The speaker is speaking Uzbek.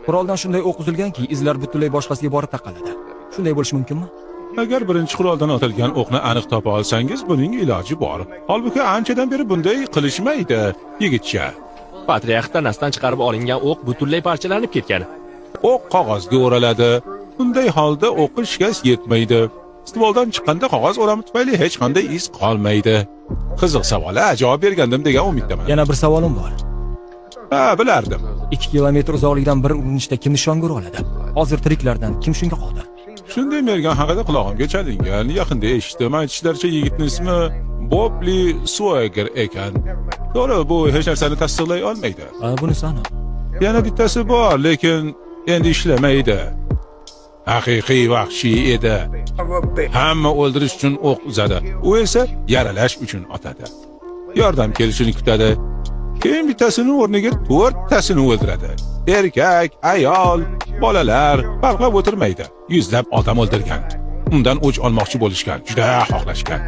Quroldan shunday o'q uzilganki, izlar butunlay boshqasiga borib taqaladi. Shunday bo'lishi mumkinmi? Agar birinchi quroldan otilgan o'qni aniq topa olsangiz, buning iloji bor. Holbuki anchadan beri bunday qilishmaydi, yigitcha. Patriarx tanasidan chiqarib olingan o'q butunlay parchalanib ketgan. O'q qog'ozga o'raladi. Bunday holda o'qqa shikast yetmaydi. Stvoldan chiqqanda qog'oz o'rami tufayli hech qanday iz qolmaydi. Qiziq savol, a, javob bergandim degan umiddaman. Yana bir savolim bor. Ha, bilardim. 2 kilometr uzoqlikdan bir urinishda kim nishonga ura oladi? Hozir tiriklardan kim shunga qodir? Shunday mergan haqida qulog'imga chalingan. Yaqinda eshitdim. Aytishlaricha, yigitning ismi Bobli Sueger ekan. To'g'ri, bu hech narsani tasdiqlay olmaydi. Ha, bunisi aniq. Yana bittasi bor, lekin endi ishlamaydi. Haqiqiy vahshiy edi. Hamma o'ldirish uchun o'q uzadi. U esa yaralash uchun otadi. Yordam kelishini kutadi. Keyin bittasini o'rniga to'rttasini o'ldiradi. Erkak, ayol, bolalar farqlab o'tirmaydi. Yuzlab odam o'ldirgan. Undan o'ch olmoqchi bo'lishgan, juda xohlashgan.